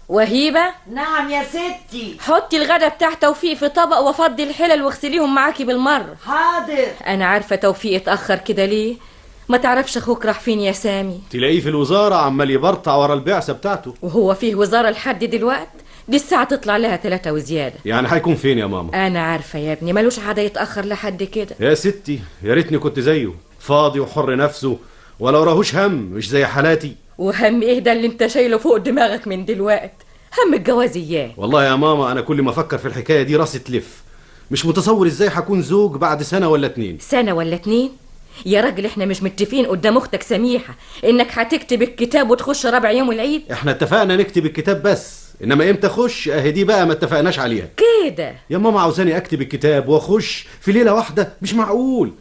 وهيبة. نعم يا ستي. حطي الغدا بتاع توفيق في طبق وفضي الحلل واغسليهم معاكي بالمرة. حاضر. انا عارفه توفيق اتاخر كده ليه، ما تعرفش اخوك راح فين يا سامي؟ تلاقيه في الوزارة عمال يبرطع ورا البعثة بتاعته. وهو فيه وزارة لحد دلوقتي؟ دي الساعة تطلع لها 3 وزيادة. يعني هيكون فين يا ماما؟ انا عارفه يا ابني، ملوش عادة يتاخر لحد كده. يا ستي يا ريتني كنت زيه، فاضي وحر نفسه ولا وراهوش هم، مش زي حالاتي. وهم ايه ده اللي انت شايله فوق دماغك من دلوقتي؟ هم الجواز اياه. والله يا ماما انا كل ما افكر في الحكاية دي راسي تلف، مش متصور ازاي هكون زوج بعد سنة ولا 2. سنة ولا 2؟ يا راجل احنا مش متفقين قدام اختك سميحة انك هتكتب الكتاب وتخش رابع يوم العيد؟ احنا اتفقنا نكتب الكتاب بس، انما امتى اخش اهي دي بقى ما اتفقناش عليها. كده يا ماما عاوزاني اكتب الكتاب واخش في ليلة واحدة؟ مش معقول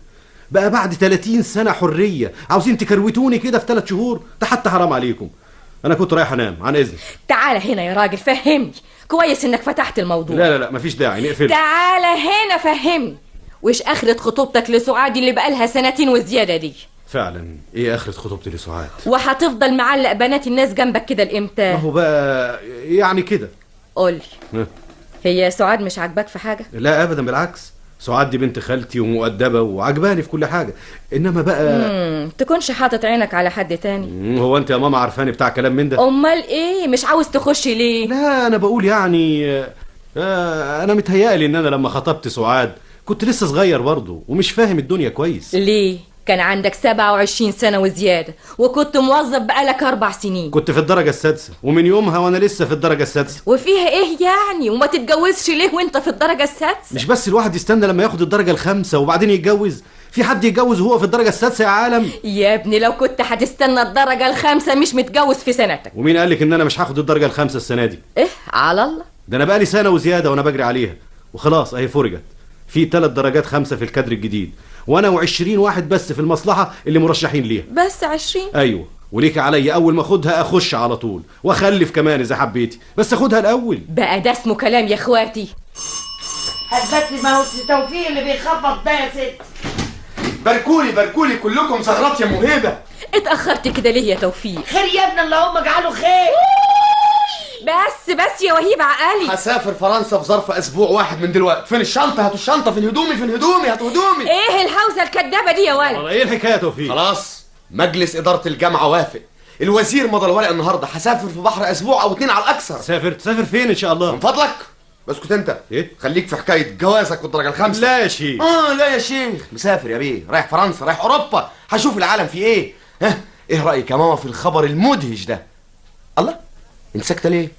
بقى بعد 30 سنة حرية عاوزين تكروتوني كده في 3 شهور؟ ده حتى حرام عليكم. انا كنت رايح انام، عن اذنك. تعالى هنا يا راجل فهمني كويس انك فتحت الموضوع. لا لا لا مفيش داعي نقفل. تعالى هنا فهمني، وش اخرة خطوبتك لسعاد اللي بقالها 2 سنين وزيادة دي؟ فعلا ايه اخرة خطوبتي لسعاد؟ وهتفضل معلق بنات الناس جنبك كده لامتى؟ ما هو بقى يعني كده. قولي، هي سعاد مش عاجباك في حاجة؟ لا ابدا بالعكس، سعاد دي بنت خالتي ومؤدبه وعجباني في كل حاجة، انما بقى تكونش حاطط عينك على حد تاني. هو انت يا ماما عارفاني بتاع كلام من ده؟ امال ايه، مش عاوز تخشي ليه؟ لا انا بقول يعني انا متهيألي ان انا لما خطبت سعاد كنت لسه صغير برضه ومش فاهم الدنيا كويس. ليه؟ كان عندك 27 سنة وزيادة وكنت موظف بقالك 4 سنين. كنت في الدرجة السادسة، ومن يومها وانا لسه في الدرجة السادسة. وفيها ايه يعني؟ وما تتجوزش ليه وانت في الدرجة السادسة؟ مش بس الواحد يستنى لما ياخد الدرجة الخامسة وبعدين يتجوز؟ في حد يتجوز وهو في الدرجة السادسة يا عالم؟ يا ابني لو كنت هتستنى الدرجة الخامسة مش متجوز في سنتك. ومين قالك ان انا مش هاخد الدرجة الخامسة السنة دي؟ ايه على الله، ده انا بقالي سنة وزيادة وانا بجري عليها وخلاص اهي فرجت. في 3 درجات 5 في الكادر الجديد، وانا و20 واحد بس في المصلحة اللي مرشحين ليها. بس 20؟ ايوه، وليك عليا اول ما اخدها اخش على طول واخلف كمان اذا حبيتي، بس اخدها الاول. بقى ده اسمه كلام يا اخواتي؟ هتبتي ما هو توفيق اللي بيخبط ده يا ست. باركولي باركولي كلكم زغرات يا مهيبة. اتاخرت كده ليه يا توفيق؟ خير يا ابن، اللهم اجعله خير. بس بس يا وهيب عقلي. هسافر فرنسا في ظرف اسبوع واحد من دلوقتي. فين الشنطة؟ هاتوا الشنطة. فين هدومي؟ فين هدومي؟ هاتوا هدومي. ايه الهوسه الكدابه دي يا ولد؟ ايه الحكاية يا توفيق؟ خلاص مجلس ادارة الجامعة وافق، الوزير مضى الورق النهارده. هسافر في بحر اسبوع او 2 على الاكثر. سافر؟ تسافر فين ان شاء الله؟ من فضلك اسكت انت. ايه؟ خليك في حكاية جوازك والدرجة الخامسة. لا يا شيخ. لا يا شيخ، مسافر يا بيه، رايح فرنسا، رايح اوروبا، هشوف العالم فيه ايه. ها ايه رايك يا ماما في الخبر المدهش ده؟ الله، انت ساكته ليه؟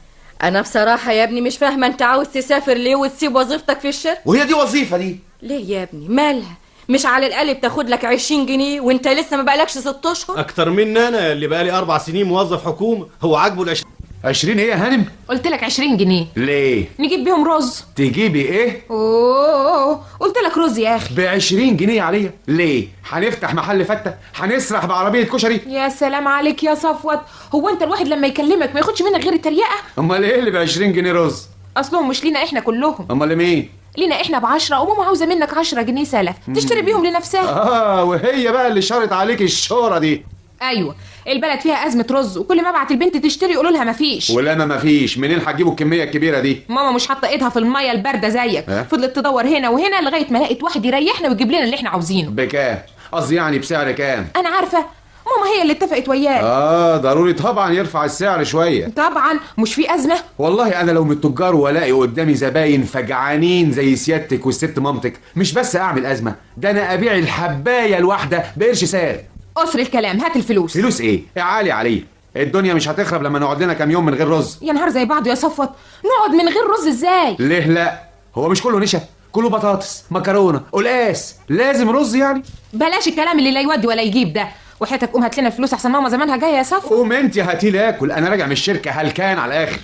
انا بصراحة يا ابني مش فاهمه انت عاوز تسافر ليه وتسيب وظيفتك في الشركة؟ وهي دي وظيفة دي؟ ليه يا ابني مالها؟ مش على الاقل بتاخد لك 20 جنيه وانت لسه ما بقالكش 6 اشهر؟ اكتر مني انا اللي بقالي 4 سنين موظف حكومة. هو عاجبه ال 20 ايه يا هانم؟ قلت لك 20 جنيه. ليه؟ نجيب بيهم رز. تجيبي ايه؟ اوه قلت لك رز يا اخي. ب 20 جنيه عليا؟ ليه؟ هنفتح محل فته؟ هنسرح بعربيه كشري؟ يا سلام عليك يا صفوت، هو انت الواحد لما يكلمك ما ياخدش منك غير التريقه؟ امال ايه اللي ب 20 جنيه رز؟ اصلهم مش لينا احنا كلهم. امال لمين؟ لينا احنا ب10، وماما عاوزه منك 10 جنيه سلف تشتري بيهم لنفسها. وهي بقى اللي شرط عليك الشهرة دي. ايوه البلد فيها ازمة رز، وكل ما ابعت البنت تشتري يقولوا لها مفيش. ولما مفيش منين هتجيبوا الكمية الكبيرة دي؟ ماما مش حاطه ايدها في المية البارده زيك. فضلت تدور هنا وهنا لغاية ما لقت واحد يريحنا ويجيب لنا اللي احنا عاوزينه. بكام؟ قصدي يعني بسعر كام؟ انا عارفه، ماما هي اللي اتفقت وياه. ضروري طبعا يرفع السعر شوية. طبعا مش في ازمة. والله انا لو من التجار والاقي قدامي زباين فجعانين زي سيادتك والست مامتك، مش بس اعمل ازمة، ده انا ابيع الحبايه الواحدة بقرش سعر. قصر الكلام، هات الفلوس. فلوس ايه؟ اعالي عليه، الدنيا مش هتخرب لما نقعد لنا كام يوم من غير رز. يا نهار زي بعضه يا صفوت، نقعد من غير رز ازاي؟ ليه لا؟ هو مش كله نشا، كله بطاطس، مكرونه، قلقاس، لازم رز يعني؟ بلاش الكلام اللي لا يودي ولا يجيب ده، وحياتك قوم هات لنا الفلوس احسن ماما زمانها جاية يا صفوت. قوم انت هاتي لي اكل، انا راجع من الشركة هلكان على الاخر.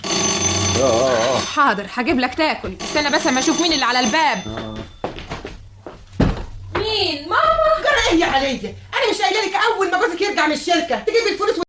حاضر هجيب لك تاكل، استنى بس اما اشوف مين اللي على الباب. مين؟ ماما؟ جرى ايه يا عليا؟ انا مش قايله لك اول ما جوزك يرجع من الشركة تجيب الفلوس